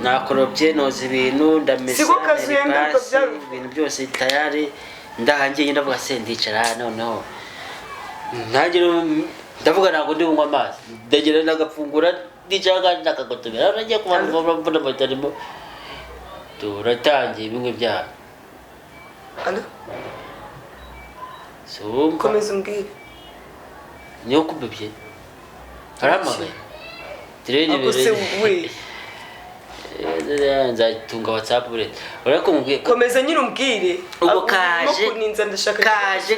Nakoropye, noza ibintu, ndamesa. Siko kazuye ntera mberuka ipasi, byaruka. Ibintu byose tayari. Ndahangiye, ndavuga se ndicara noneho nanjye ndavuga ntabwo ndi bunywa amazi, ndagenda ndagafungura, ndicara kandi ndakagotomera. Nagiye kubanza mbona batarimo, turatangiye bimwe byaha. Alo? Sumva. Komeza umbwire. Niyo kubibye arahamagaye tireni. Ako se we? Nzatunga WhatsApp buretse urako mubwiye. Komeza nyine umbwire. Ubwo kaje Urimo kuninza, ndashaka kaje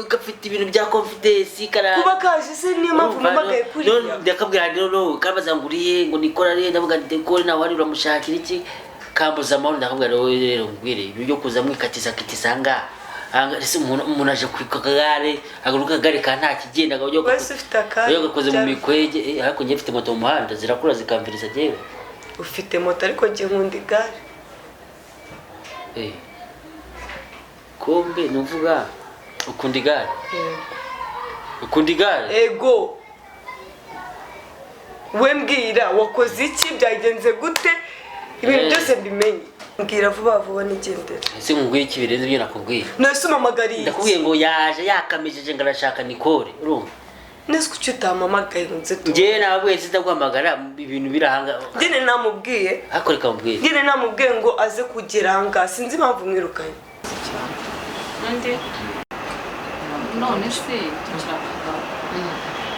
gafite ibintu bya confidence kara. Kuba kaje se niyo mpamvu mpamagaye kuriya? Ndakabwira nti no kabaza ngo uriye, ngo nikora ariye, ndavuga nti dekore nawe wari uramushakira iki, kambuza amahoro. Ndakabwira wowe rero ngwire ibyo byo kuza mwikatiza kitiza ngaha. Ese umuntu aje ku kagare, agaruka kagare ka nta kigenda akajya Wese ufite akanya, gakoze mu mikwege, ariko njye mfite moto mu muhanda zirakura zikamviriza jyewe. Ufite moto, ariko njye nkunda igare. Kumbe nuvuga ukunda igare? Ukunda igare? Ego. We mbwira, wakoze iki? Byagenze gute? Ibintu byose mbimenye, mbwira vuba vuba nigendere. Ese nkubwiye iki birenze ibyo nakubwiye? Nese umpamagariye iki? Ndakubwiye ngo yaje yakamijije ngo arashaka Nicole, urumva? Nese kuki utampamagaye ngo nze tu? Njyewe nababwiye sindaguhamagara ibintu birahanga. Njye namubwiye. Ariko reka mubwire. Njye namubwiye ngo aze kugera ahangaha, sinzi impamvu mwirukanye. Undi None se tukiravuga,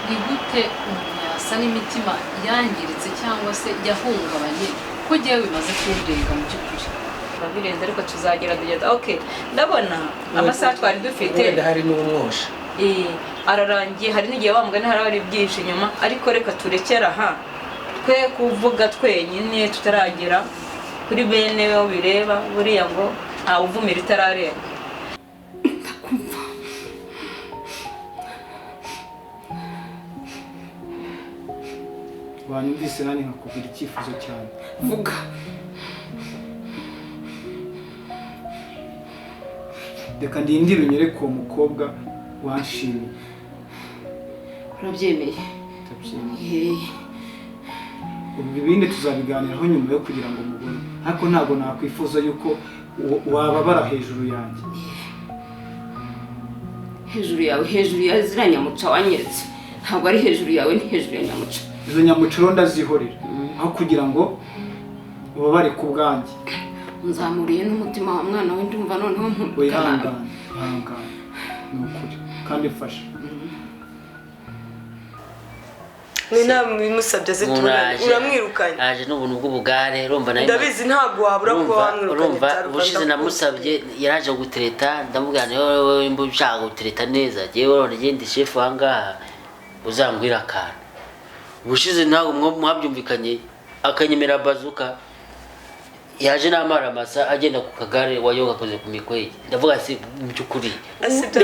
ni gute umuntu yasa n'imitima yangiritse cyangwa se yahungabanye, ko ngewe bimaze kundenga mu by'ukuri? Biba birenze, ariko tuzagerageza. Okay, ndabona amasaha twari dufite Wenda hari n'umwosha. Ararangiye. Hari n'igihe wa mugani hari abari byinshi inyuma, ariko reka turekere aha, twe kuvuga twenyine tutaragera kuri bene bo bireba. Buriya ngo ntawuvumira itararenga. Ndakumva. Wanyumvise nanjye nkakubwira icyifuzo cyanjye. Vuga. Reka ndindire unyereke uwo mukobwa wanshimiye. Urabyemeye? Ndabyemeye. Yeee. Ubwo ibindi tuzabiganiraho nyuma yo kugira ngo mubone, ariko ntabwo nakwifuza yuko wababara hejuru yanjye. Hejuru yawe, hejuru ya ziriya nyamuca wanyeretse? Ntabwo ari hejuru yawe, ni hejuru ya nyamuca. Izo nyamucuro ndazihorera aho kugira ngo ubabare ku bwanjye. Nzamuriye n'umutima wa mwana we, ndumva noneho Wihangane, ihangane, ni ukuri kandi mfasha. Mwe ntabimusabye aze Umuntu tubonane, aje uramwirukanye. Aje n'ubuntu bw'ubugare, urumva nawe. Ndabizi, ntabwo wabura kuba Urumva wamwirukanye. Urumva Byaruvanga. ubushize namusabye, yaraje gutereta, ndamubwira nti wowe mba ushaka gutereta neza, jyewe urabona njye ndi shefu ahangaha, uzangwira akantu. Ubushize ntabwo mwabyumvikanye, akanyemera bazuka yaje n'amara masa agenda ku kagare wayo gakoze ku mikwege. Ndavuga se mu by'ukuri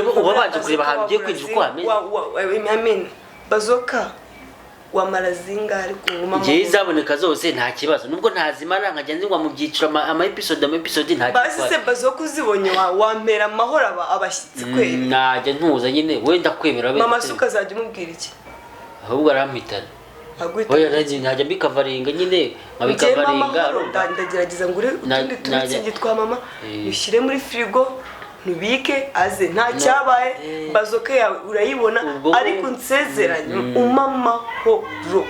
uba wabanje kureba ahantu ugiye kwinjira uko hameze. I mean, bazoka wamara zingahe ariko nguma? Njyewe izaboneka zose nta kibazo, nubwo ntazimara nkajya nzinywa mu byiciro, ama episode, ama episode, nta Basi se kibazo. Bazoka uzibonye wampera amahoro abashyitsi kweli? Najya ntuza nyine, wenda kwemera Mama se ukazajya umubwira iki? Ahubwo arampitana. Aguhita? Oya, najya mbikavaringa nyine. Njye mama Nkabikavaringa. amahoro, ndagerageza ngure utundi tumitsingi twa mama, ushyire muri firigo, ntubike, aze nta cyabaye. Bazoka yawe urayibona. Ariko nsezeranye umpa amahoro.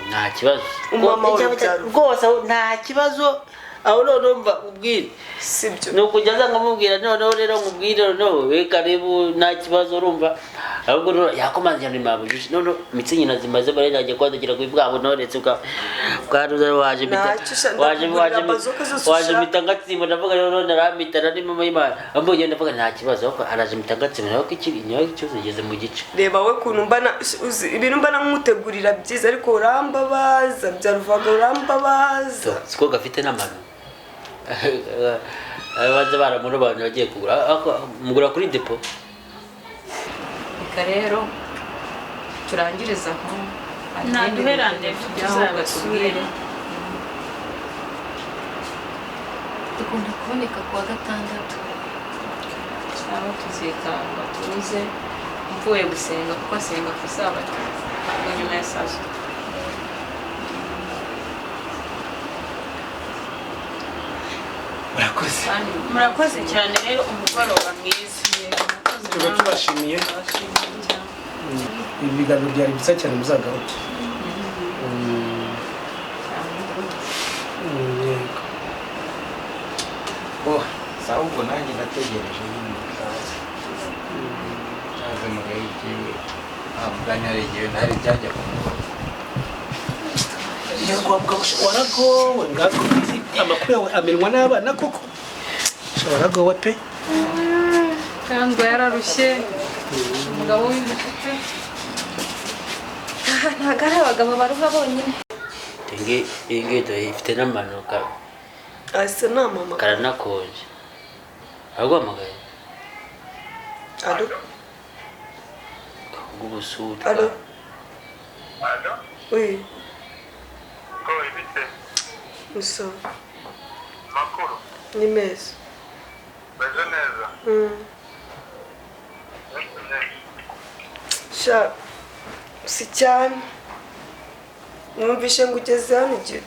Nta kibazo. Umpa amahoro, byaro. Rwose aho nta kibazo, aho noneho mva ubwire. Sibyo? Ni ukujya aza nkamubwira, noneho rero nkubwire, noneho we karibu, nta kibazo. Urumva ahubwo noneho yakomanze cyane mabujije, noneho mitsi nyina zimaze bare nagiye kwandagira kuri bwabo noretse bwa bwa waje mpita Ntacyo sha, waje ndakugurira waje bazoka zose waje ushaka. mpita ngatsimba. Ndavuga rero none arampita nari mama y'Imana ambonye, ndavuga nta kibazo, ariko araje mpita ngatsimba ariko iki inyuma y'ikibazo igeze mu gice. Reba we kuntu mbana uzi ibintu mbana nkutegurira byiza, ariko urambabaza byaruvaga, urambabaza. Siko gafite n'amano baza baramurobanura bagiye kugura, ariko mugura kuri depo. Reka rero turangirize aho. Hari ibindi Naduhe bintu rendez-vous, tujyaho tuzabasure. batubwire. Dukunda kuboneka kuwa gatandatu. Cyangwa tuzikanga tuze mvuye gusenga, kuko asenga ku isabato, ubwo nyuma ya saa sita. Murakoze. Murakoze cyane rero, umugoroba mwiza. Tuba tubashimiye. Ibi biganiro byari byiza cyane, muzagaruke. Yego. Oh, sawa, ubwo nanjye ndategereje nyine muzaze. Muzaze murebe ibyiwe. Nta mugani, hari igihe ntari byajya ku murongo. Nyarwabwa waragowe, ngaho amakuru yawe amenywa n'abana koko. Sha, waragowe pe. Cyangwa yararushye umugabo w'imfite. Aha ntabwo ari abagabo baruha bonyine. Iyi ngiyi dore ifite n'amano Asa namama. Karanakonje, araguhamagaye. Alo? Bw'ubusutwa. Alo? Oui. Muso. Makuru. Ni meza. Meze neza. Sha, si cyane. Numvishe ngo ugeze hano igihe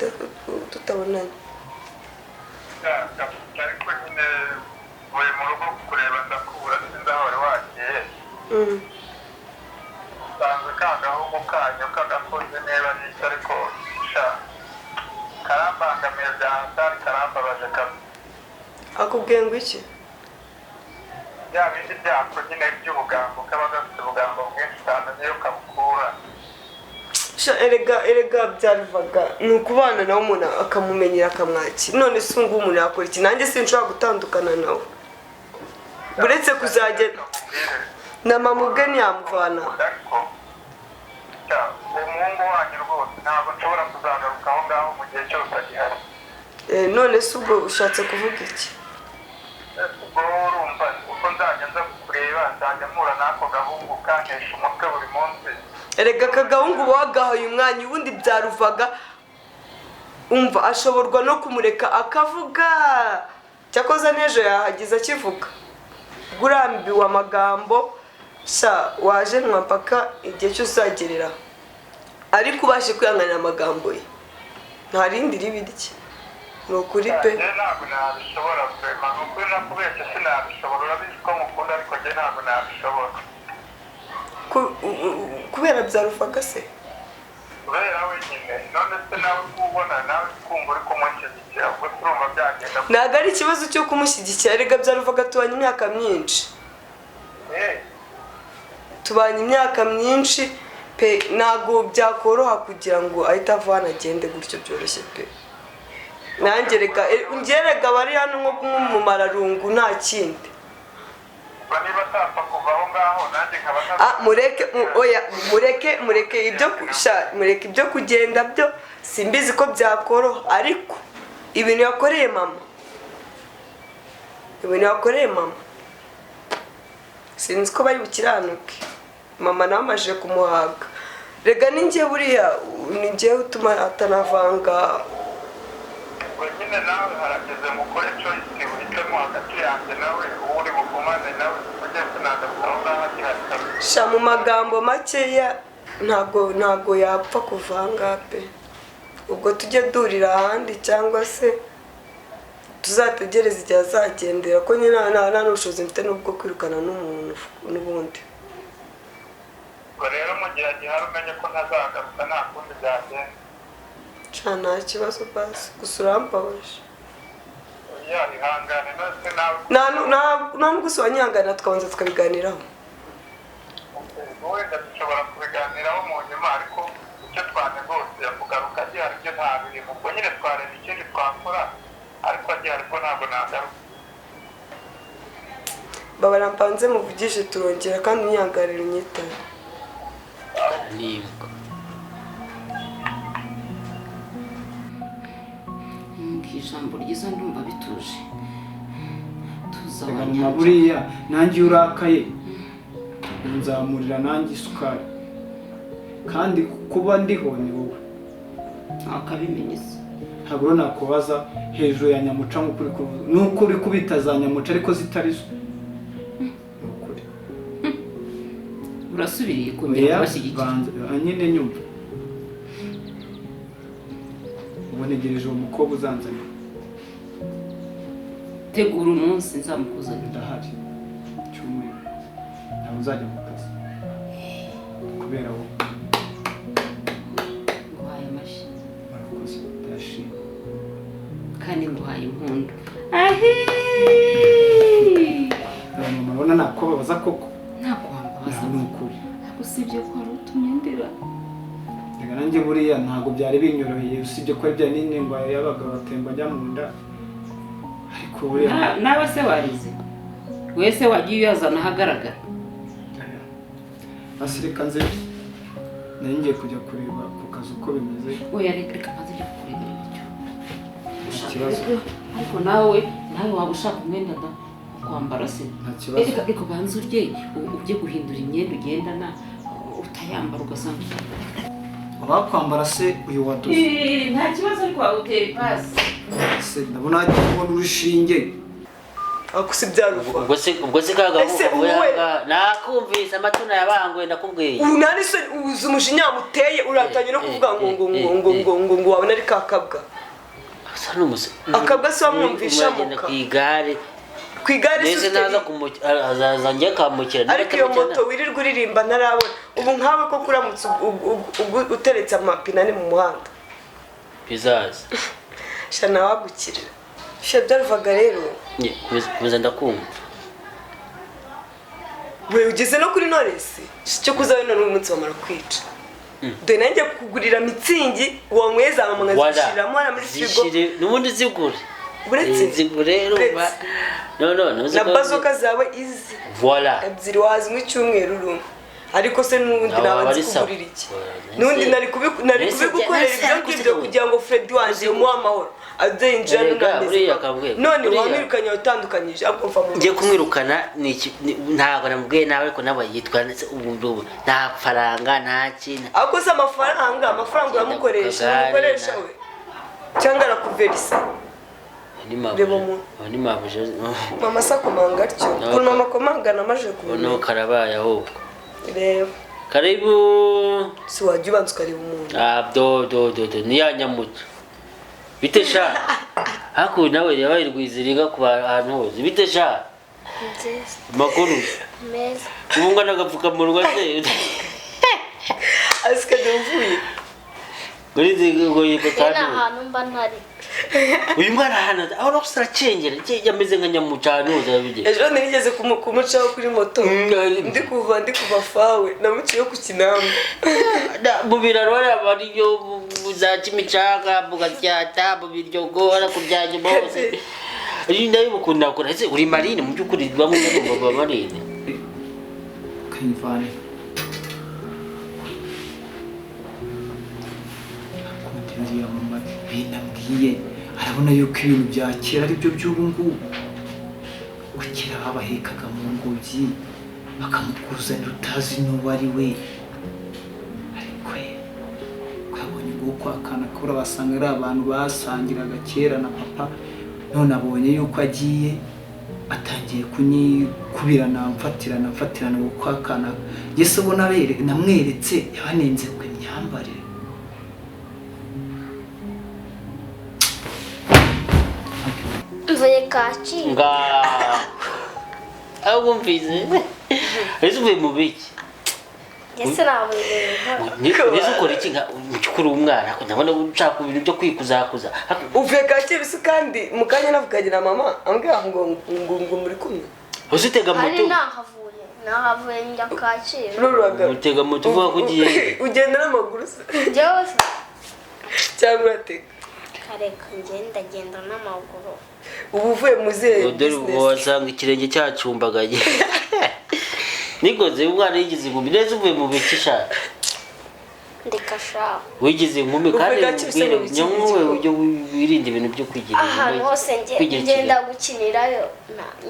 tutabonanye. Ariko nyine mvuye mu rugo kureba ndakubura, sinzi aho wari wagiye. Usanzwe ka gahugu kanyu kagakoze niba n'icyo, ariko sha karambangamiye bya hatari, karambabaje kabisa. Akubwiye ngo iki? Bya bindi byako nyine by'ubugambo, kaba gafite ubugambo bwinshi cyane niyo kabukura. Sha, erega erega byaruvaga ni ukubana nawe, umuntu akamumenyera akamwakira. None se ubu ngubu umuntu yakora iki? Nanjye sinshobora gutandukana nawe, uretse kuzajya na mama ubwe ntiyamuvana. Ariko sha, umuhungu wanyu rwose ntabwo nshobora kuzagaruka aho ngaho mu gihe cyose agihari. Eh, none se ubwo ushatse kuvuga iki? Ubwo wowe urumva uko nzajya nza kukureba, nzajya mpura n'ako gahungu kantesha umutwe buri munsi. Erega aka gahungu uba wagahaye umwanya, ubundi byaruvaga umva ashoborwa no kumureka akavuga. Cyakoze n'ejo yahageze akivuga. Ubwo urambiwe amagambo, sha, waje mpaka igihe cyose uzagerera, ariko ubashe kwihanganira amagambo ye, nta rindi ribi rye, ni ukuri pe. Njye ntabwo nabishobora kurema, ni ukuri nakubeshye sinabishobora. Urabizi ko mukunda, ariko njye ntabwo nabishobora. Kubera byaruvaga se? Kubera wenyine. None se nawe kubona, nawe kumva uri kumushyigikira, ubwo turumva byagenda? Ntabwo ari ikibazo cyo kumushyigikira. Erega byaruvaga tubanye imyaka myinshi. Tubanye imyaka myinshi pe, ntabwo byakoroha kugira ngo ahite ava hano agende gutyo byoroshye pe. Nanjye reka njye rega bari hano nko nk'umumararungu, nta kindi. Ubwo niba atapfa kuva aho ngaho, nanjye nkaba Ah, mureke, oya, mureke mureke ibyo sha, mureke ibyo kugenda byo simbizi ko byakoroha, ariko ibintu yakoreye mama, ibintu yakoreye mama, sinzi ko bari bukiranuke. Mama nawe amajije kumuhaga. Rega ni njye buriya, ni njyewe utuma atanavanga. Ubwo nyine nawe harageze ngo ukore choice, uhitemo hagati yanjye nawe, uwo uri bugumane nawe, kuko njye sinagaruka aho ngaho agihari kabisa. Sha, mu magambo makeya, ntabwo yapfa kuva aha ngaha pe. Ubwo tujye durira ahandi cyangwa se tuzategereze igihe azagendera, ko nyine nta n'ubushobozi mfite n'ubwo kwirukana n'umuntu n'ubundi. Ubwo rero mu gihe agihari umenye ko ntazagaruka, nta kundi byagenda. Sha, nta kibazo basi, gusa urambabaje. Oya, ihangane, none nawe Nta nubwo se wanyihangana tukabanza tukabiganiraho? Wenda dushobora kubiganiraho mu nyuma, ariko icyo twanegosiye kugaruka agihari byo nta birimo. Ubwo nyine twareba ikindi twakora, ariko agihari ko ntabwo nagaruka. Babara mpanze muvugishe, turongera kandi unyihanganire unyitabe. N'imbwa. Mbwira ijambo ryiza, ndumva bituje, tuza. Reka mama, Wanyanja. Buriya nanjye iyo urakaye nzamurira nanjye isukari, kandi kuba ndiho ni wowe. Akabimenye se? Ntabwo rero nakubaza hejuru ya nyamuca nk'uko uri kuvuga, nuko uri kubita za nyamuca ariko zitari zo, ni ukuri. Urasubiriye kongera Oya, kubashyigikira? banza nyine nyumva. Ubu ntegereje uwo mukobwa uzanzanira. Tegura umunsi nzamukuzanira. Ndahari cyumweru, ntabwo nzajya mu kazi kubera wowe. Nguhaye amashyi. Murakoze, ndayashima. Kandi nguhaye impundu. Ahi! Mama, urabona nakubabaza koko? Ntabwo wambabaza. Ni ukuri. Ariko usibye ko wari utumye ndira. Reka nanjye buriya ntabwo byari binyoroheye, usibye ko ari bya n'inengwa y'abagabo batemba ajya mu nda. Ariko buriya Nawe se warize? Wese wagiye uyazana ahagaragara. Basi reka nze, nari ngiye kujya kureba ku kazi uko bimeze. Oya, reka mbanze njye kukurebera ibiryo. Nta kibazo. Ariko nawe waba ushaka umwenda da kwambara se? Nta kibazo. Reka banze urye, ujye guhindura imyenda ugendana, utayambara ugasanga. Wakwambara se uyu wadoze? Nta kibazo, ariko wawutera ipasi. Se ndabona hagiye kubona urushinge. Ako si byaruva. Ubwo se kagabo Ese uwe nakumvise amatuna yabanguye ndakubwiye. Unani se uzi umujinya muteye uratanye no kuvuga ngo ngo ngo ngo ngo ngo ngo wabona ari kakabwa. Asa n'umuse. Akabwa se wamwumvisha muka. Ku igare. Ku igare se naza azaza njye kamukira. Ariko iyo moto wirirwa uririmba ntarabona. Ubu nkawe ko kuramutse uteretse amapine ane mu muhanda. Bizaza. Shana wagukira. Sha byaruvaga rero. Kuza ndakumva. We ugeze no kuri Knowless. Cyo kuzawe none umunsi wamara kwica. Dore nanjye kukugurira mitsingi wanyweza mama nkazishiramo hano muri frigo. Nubundi zigure. Uretse zigure rumva. No na bazoka zawe izi. Voilà. Ebyiri wazinywa icyumweru rumwe. Ariko se n'ubundi nabanze kugurira iki? N'ubundi nari kubigukorera ibyo ngibyo kugira ngo Fred wanje umuhe amahoro. Azenjira n'unameze. None wamwirukanye utandukanyije ahubwo mva mu. Ngiye kumwirukana ntabwo namubwiye nawe, ariko nawe yitwa ubu nta faranga nta kintu. Ahubwo se amafaranga uramukoresha, uramukoresha we. Cyangwa arakuverisa. Ni mabuje. Mama sakomanga atyo. Kun mama komanga namaje kumenya. No karabaye ahubwo. Reba. Karibu. Si wajya ubanza ukareba umuntu. Ah do do do do ni ya nyamuto. Bite sha. Haku nawe yabaye rwiziriga ku bantu hose. Bite sha. Nziza. Makuru. Meza. Ubunga nagapfukamunwa se. Asika ndumvuye. Gurize ngo yikotana. Ahantu mba ntari. Uyu mwana hano aho roksa aracengera yameze nka nyamucano uzabije. Ejo nigeze kumucaho kuri moto. Ndi kuva fawe namuciye ku kinamba. Mu biraro abariyo za Kimicanga mu Gasyata mu Biryogo ara kubyanye bose. Ari ndabikunda kora ese uri marine mu byukuri bamwe mu baba marine. Kayivane. Ndiya mama binambwiye arabona yuko ibintu bya kera ari byo by'ubu ngubu. Kera babahekaga mu ngobyi bakamukuzanira utazi n'uwo ari we. Ariko kwabonye nguko akana kura basanga ari abantu basangiraga kera na papa, none abonye yuko agiye atangiye kunyikubirana mfatirana uko akana Yesu ubona namweretse yabanenze ku myambarire. Mvuye Kacyiru. Nga aho wumvise ese uvuye mu biki? Ese nabuye Ese ukora iki nka ukuri umwana ariko ndabona ushaka ibintu byo kwikuzakuza. Uvuye Kacyiru se kandi mu kanya navuganye na mama ambwira ngo ngo ngo muri kumwe. Uzi utega moto? Ari nahavuye njya Kacyiru. Utega moto uvuga ko ugiye. Ugenda n'amaguru se? Njyewe se cyangwa uratega? Kareka ngenda n'amaguru. Ubu uvuye mu zihe business? Wasanga ikirenge cyacumbagaye. Nigoze umwana yigize inkumi neza uvuye mu biki sha? Ndeka sha. Wigize inkumi kandi nyamwe ujye wirinde ibintu byo kwigira. Ahantu hose ngenda gukinirayo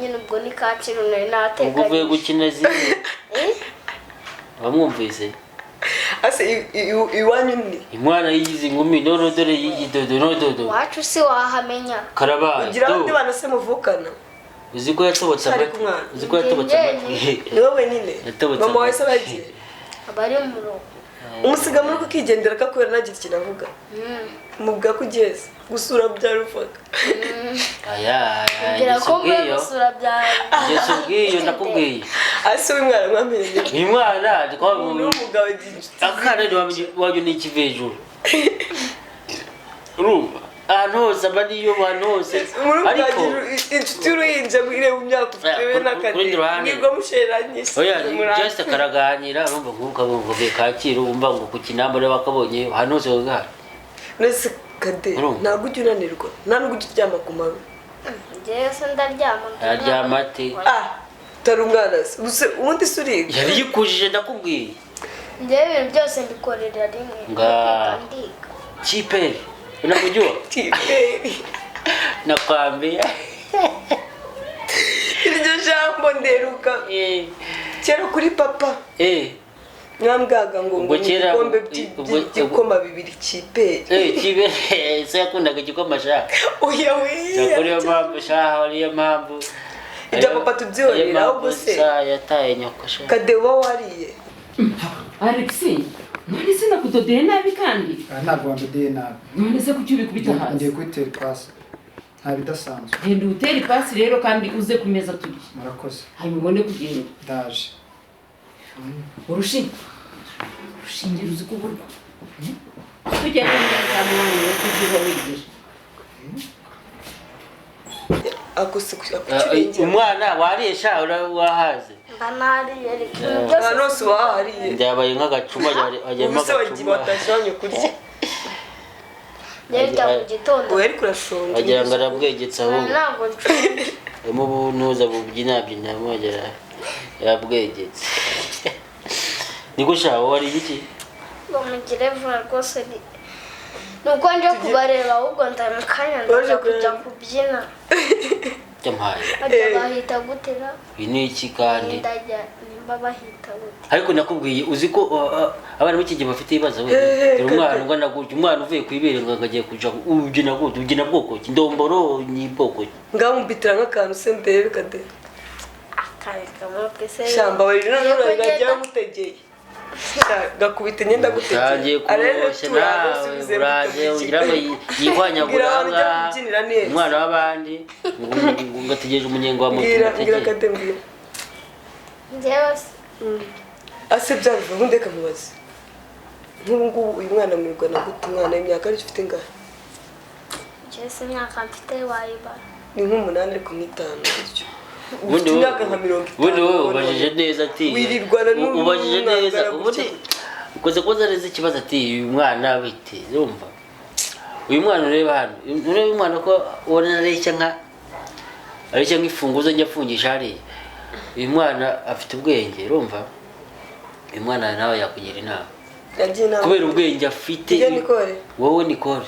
nyine ubwo ni Kacyiru nari natekanye. Ubwo uvuye gukina zimwe. Wamwumvise? Ase iwanyu ni umwana yigize inkumi none dore yigidodo nododo. Wacu si wahamenya. Karabaye. Ugira abandi bana se muvukana. Uzi ko yatobotse amatwi. Uzi ko yatobotse amatwi. Ni wowe nyine. Mama wawe se bagiye. Abari mu rugo. Umusiga muri kukigendera kakubera nagira ikintu avuga. Mubwa kugeza gusura byarufaga. Aya, Mbwira ko mvuye ubwiyo gusura bya ingeso ubwiyo ndakubwiye. Ase uyu mwana mwamenye? Uyu mwana Umuntu w'umugabo agira inshuti. Akana wajya n'ikiva hejuru, urumva ahantu hose aba ariyo, ahantu hose. Umuntu Ariko agira inshuti y'uruhinja ngo irebe imyaka ufite Oya, we ku rundi ruhande. mwirwa musheranyije. Oya, just karaganira, urumva nk'uko kavuye Kacyiru, wumva ngo ku Kinamba rero bakabonye ahantu hose gahari. Nese Kade, Urumva? ntabwo ujya unanirwa, nta nubwo ujya uryama ku manywa? Njyewe se ndaryama? Araryama ate? Ah, utari umwana se? Ubundi se uriga? Yari yikujije, ndakubwiye. Njyewe ibintu byose mbikorera rimwe. Nga. Ndiga. Chiperi unamjua? Kiperi. Nakwambia. Iryo jambo nderuka kera kuri papa. Mwambwaga ngo Ubwo ngo kera- ibikombe by'igikoma bibiri kiperi. Chiperi se yakundaga igikoma sha. Oya we. Cyakora iyo mpamvu sha, ariyo mpamvu. Ibya papa tubyihorera, Ariyo ahubwo mpamvu se- sa yataye nyoko sha. Kade, uba wariye? Alex, none se nakudodeye nabi kandi? Aha ntabwo wandodeye nabi. None se kuki ubikubita hasi? Ngiye kuyitera ipasi, nta bidasanzwe. Genda utere ipasi rero, kandi uze ku meza turye. Murakoze. Hanyuma ubone kugenda. Ndaje. Urushinge, urushinge ruzi kuburwa tugende neza mwana we, tujye wigira. Ako se Umwana wariye sha? Wahaze? Mba nariye, ariko ibintu byose. Ahantu hose uba wahariye. Byabaye nk'agacuma, hajyamo Ubu se wagiye agacuma. watashye wanyu kurya? Njyewe bijya mu gitondo. Oya, ariko urashonje. Wagira ngo arabwegetse ahubwo. Ntabwo nshonje. Harimo ubunuza bubyinabyinamo, wagira yarabwegetse. Niko sha, wowe wariye iki? Ngo mugire vuba rwose, ni uko nje kubareba, ahubwo mu kanya ndaza kujya kubyina. Byampaye. Bajya bahita gutera. Ibi ni iki kandi? Ndajya nimba bahita gute? Ariko nakubwiye, uzi ko abana b'iki gihe bafite ibibazo we. Dore umwana ungana gutya, umwana uvuye ku ibere ngo agiye kuja ubyina gutya, ubyina bwoko ki? Ndomboro ni bwoko ki? Ngaho mubitira nk'akantu se ndebe, Kade. Akareka mutwe se. Shamba bari none Ngiye urajya kugenda. mutegeye. Gakubita imyenda Utangiye gutegeye. kumuboshya nawe, uraje ugira ngo yihwanyagura Mbwira ahantu ujya ahangaha. kubyinira neza. Umwana w'abandi ngo ategereje umunyenga wa moto. Mbwira, mbwira. Umutegere. Kade, mbwira. Njyewe se Ase byaruva ubundi reka mubaze. Nk'ubu ngubu uyu mwana mwirwana gute? Umwana w'imyaka aricyo ufite ingahe? Njyewe se imyaka mfite wayibara? Ni nk'umunani ariko nk'itanu gutyo. Ubundi Ufite wowe- imyaka nka 50. Ubundi wowe ubajije neza ati Wirirwana ubajije n'umwana neza ungana ubundi gutya. ukoze kubaza neza ikibazo ati uyu mwana bite? Urumva uyu mwana ureba hano, ureba uyu mwana ko ubona areshya nk'imfunguzo njya afungisha hariya. Uyu mwana afite ubwenge, urumva uyu mwana nawe yakugira inama. Yagiye inama. Kubera ubwenge afite. Njye Nicole. Wowe Nicole.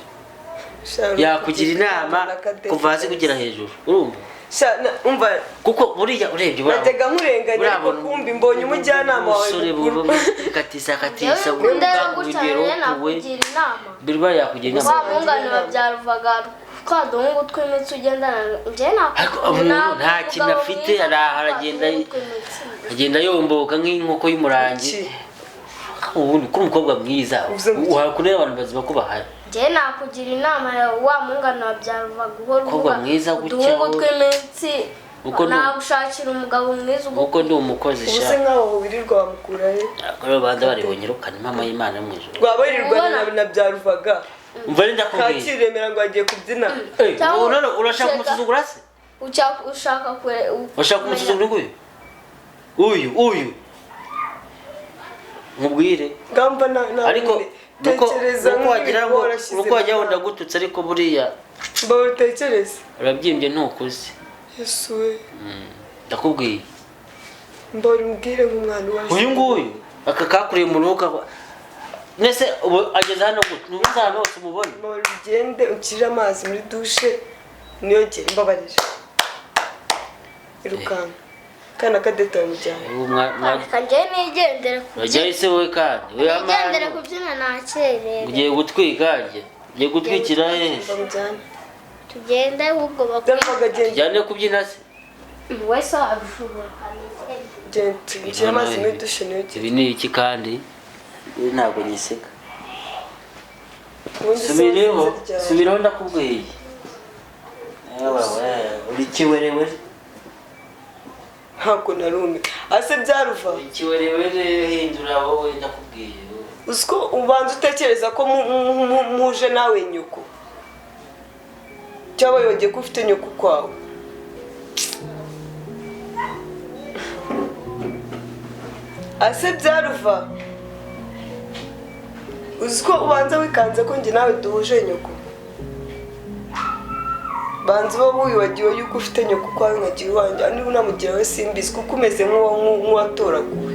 Sha, Yakugira inama na Kade. kuva hasi kugera hejuru, urumva? Sha, umva. Kuko buriya urebye Najyaga nkurenganya, buriya ariko kumbi mbonye umujyanama wawe umusore mukuru. katisa katisa. Njyewe ukunda rero gutya urugero rero we nakugira inama. Biriba yakugira inama. Wa mungano babyaruvaga twa duhungu tw'imitsi ugendana, njyewe Ariko umuntu nta kintu afite, araha aragenda agenda yomboka nk'inkoko y'umurangi. Ubundi kuri umukobwa mwiza wakureba abantu bazima ko bahari. Njyewe nakugira inama ya wa mungano wabyaruvaga uhora Umukobwa uvuga mwiza gutya uduhungu wowe. tw'imitsi. Uko Nagushakira umugabo mwiza Kuko ndi umukozi Ubu sha. se nk'aho wirirwa wamukura he? Kuri banza baribonye rukana impama y'Imana yo mu ijuru. Rwaba wirirwa na byaruvaga. Umva rero ndakubwiye. Kacyiru Remera ngo agiye kubyina. Eh, Cyangwa- ubu none urashaka kumusuzugura se? Ushaka kure Urashaka kumusuzugura nguyu? Uyu, uyu. Nkubwire. Ngamba na na Ariko nuko tekereza nuko wagira ngo warashyize nuko wagira ngo ndagututse, ariko buriya mba utekereze. Urabyimbye ntukuze. Yesu we. Ndakubwiye. Mba umbwire nk'umwana waje. Uyu nguyu aka kakuriye mu rugo nese ubu ageze hano gute? Ntubuze ahantu hose umubona. Mba ugende unshyirire amazi muri dushe niyogere, mbabarira. Irukanka. Kana Kadete bamujyanye. Ubu Reka njyewe nigendere wajyayo kubyina. se wowe kandi? We Nigendere amani. kubyina nakerere. Ugiye gutwika harya? Ugiye gutwikira hehe? Bamujyane. Tugende ahubwo bakwiye. Byaruvaga genda. Tujyane kubyina se? Wese wabishobora. Genda unshyire amazi muri dushe niyogere. Ibi ni iki kandi? Ibi ntabwo nyiseka. Ubundi se Subireho, wasinze ryari? subiraho ndakubwiye. Ewa. Uri kiwerewere. Ntabwo narumiwe ase byaruva. Uri kiwerewere, hindura wowe, ndakubwiye. Uzi ko ubanza utekereza ko muje nawe nyoko, cyangwa yongeye ko ufite nyoko kwawe. Ase byaruva, uzi ko ubanza wikanze ko njye nawe duhuje nyoko? Banza uba wibagiwe yuko ufite nyoko kwawe nkagira iwanjye, niba unamugira we simbizi, kuko umeze nk'uwatoraguwe.